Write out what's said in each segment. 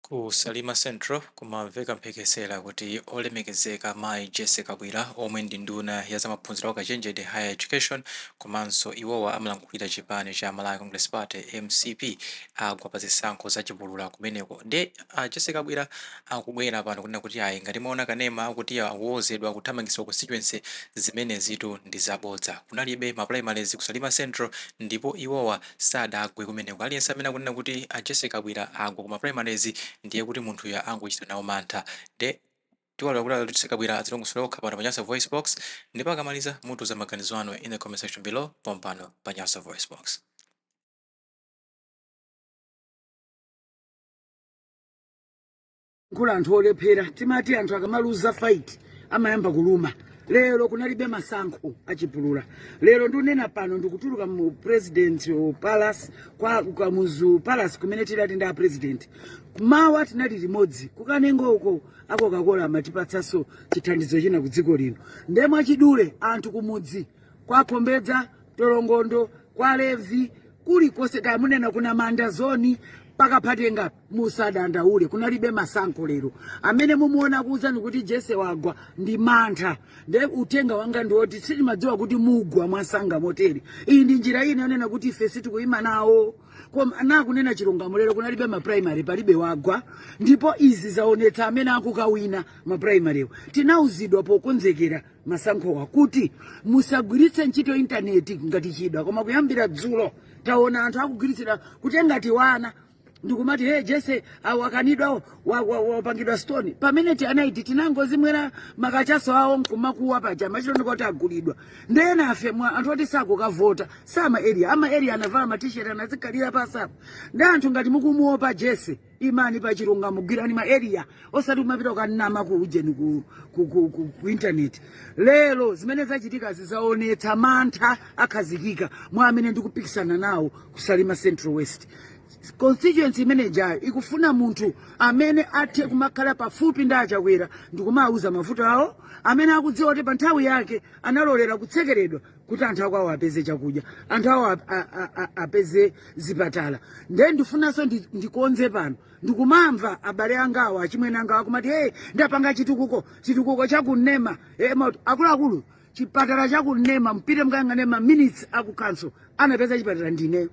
Ku Salima Central kumamveka mphekesera kuti olemekezeka mayi Jessie Kabwila, omwe ndi nduna ya zamaphunziro aukachenjede, higher education, komanso iwowa amalankhulira chipani cha Malawi Congress Party, MCP, agwa pa zisankho zachipulula kumeneko. Nde a Jessie Kabwila akubwera pano kunena kuti ayi, ngati mwaona kanema akuti akuwozedwa, kuthamangitsidwa constituency, zimenezitu ndi zabodza. Kunalibe ma primaries ku Salima Central ndipo iwowa sadagwe kumeneko. Aliyense amene akunena kuti a Jessie Kabwila agwa ku ma primaries, ndiye kuti munthuyo angochita nawo mantha. Nde tiwalola kuti a Jessie Kabwila adzilongosole okha pano pa Nyasa Voice Box, ndipo akamaliza mutiuza maganizo anu in the comment section below pompano pa Nyasa Voice Box. Nkula anthu olephera, timati anthu akamaluza fight amayamba kuluma. Lero kunalibe masankho achipulula. Lero ndikunena pano, ndikutuluka mu President Palace, kwa Kamuzu Palace, kumene tilati ndi a president. Mawa tinali limodzi kukanengo uko, a Coca-Cola amatipatsanso chithandizo china ku dziko lino. Nde mwachidule, anthu kumudzi kwa Khombedza, Tolongondo, kwa Levi, kulikonse kaya munena kuna Manda zone pakaphatenga, musadandaule, kunalibe masankho lero. Amene mumuona kuwuzani kuti Jessie wagwa ndi mantha. Nde uthenga wanga ndi woti sitimadziwa kuti mugwa mwasanga motere. Iyi ndi njira ina yonena kuti ife sitikuyima nawo, koma nakunena chilungamo, lero kunalibe ma primary, palibe wagwa, ndipo izi zaonetsa amene akukawina ma primarywo. Tinauzidwa pokonzekera masankhowa kuti musagwiritse ntchito intaneti ngati chida, koma kuyambira dzulo taona anthu akugwiritsira kutenga tiwana ndikumati, "Hey, Jessie awakanidwa, wapangidwa stone," pamene ti anaiti tinangozimwera makachaso awo nkumakuwa paja machito kuti agulidwa. Ndena afe mwa anthu oti sakukavota sama area, ama area anavala ma T-shirt, anazikhalira pasapo. Ndi anthu ngati mukumuopa Jessie, imani pa chilungamo, gwirani ma area, osati kumapita kukanama ku ujeni ku internet. Lero zimene zachitika zizaonetsa mantha akhazikika mwa amene ndikupikisana nawo kuSalima Central West constituency. Imene ijayo ikufuna munthu amene athe kumakhala pafupi ndi aChakwera ndikumawuza mavuto awo, amene akudziwa kuti pa nthawi yake analolera kutsekeredwa kuti anthu akwawo apeze chakudya, anthu awo apeze zipatala. Nde ndifunanso ndikonze pano, ndikumamva abale angawo, achimwene angawo akumati, "Hey, ndapanga chitukuko, chitukuko chakunema." Hey, akuluakulu, chipatala chakunema, mpite mukayang'ane ma minutes aku council, anapeza chipatala ndineyo,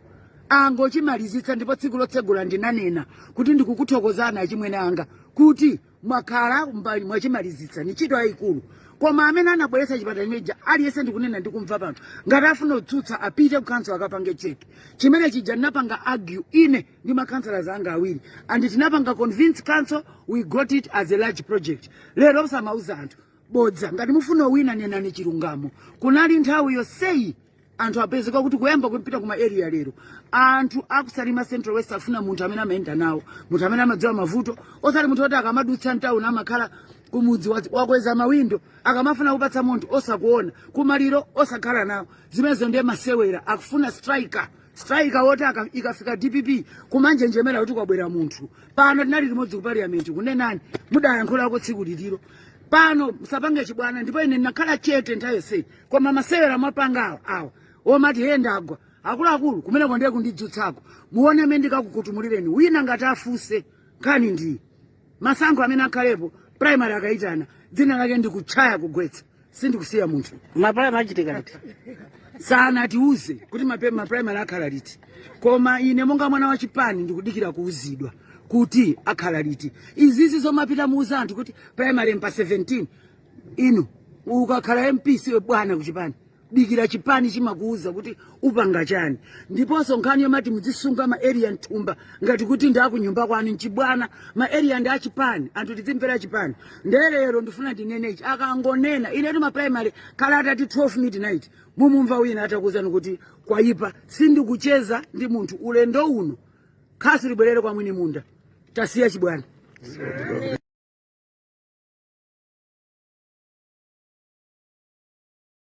angochimalizitsa. Ndipo tsiku lotsegula ndinanena kuti ndikukuthokozani achimwene anga kuti mwakhala mbali mwachimalizitsa, ni ntchito yayikulu. Koma amene anabweretsa chipatala chimeja, aliyense ndikunena ndikumva pano, ngati afuna kutsutsa apite ku council akapange check. Chimene chija ndinapanga argue ine ndi ma councillors anga awiri and tinapanga convince council, we got it as a large project. Lero osamauza anthu bodza. Ngati mufuna wina, nenani chilungamo. Kunali nthawi yonseyi anthu apezeka kuti kuyamba kupita kuma area. Lero anthu akuSalima Central West afuna munthu amene amayenda nawo, munthu amene amadziwa mavuto, osati munthu oti akamadutsa mtawuni amakhala kumudzi, wakweza mawindo, akamafuna kupatsa munthu osakuona, kumaliro osakhala nawo. Zimenezo ndiye masewera. Akufuna striker, striker woti ikafika DPP kumanjenjemera kuti kwabwera munthu. Pano tinali limodzi ku parliament, kunenani mudayankhulako tsiku liliro. Pano musapange chibwana. Ndipo ine ndinakhala chete nthawi yonseyi, koma masewera mwapanga awa awa omati, "He, ndagwa," akuluakulu, kumeneko ndiye kundidzutsako. Muone amene ndikakukutumulireni. Wina ngati afuse nkhani ndi masankho amene akhalepo, primary akayitana, dzina lake ndikutchaya kugwetsa, sindikusiya munthu. Ma primary achitika liti? Sanatiuze kuti ma primary akhala liti, koma ine monga mwana wa chipani ndikudikira kuuzidwa kuti akhala liti. Izizi zomapita muuza anthu kuti primary mpa 17, inu ukakhala MP siwe bwana kuchipani. Dikira chipani chimakuuza kuti upanga chani. Ndiponso nkhani yomati muzisunga ma area mthumba ngati kuti ndi akunyumba kwanu nchibwana. Ma area ndi achipani, anthu tizimvera chipani. Ndelero ndifuna ndinenechi, akangonena inetu ma primary khala atati 12 midnight, mumumva wina atakuuzani kuti kwayipa. Sindikucheza ndi munthu ulendo uno, khasu libwerere kwa mwini munda. Tasiya chibwana.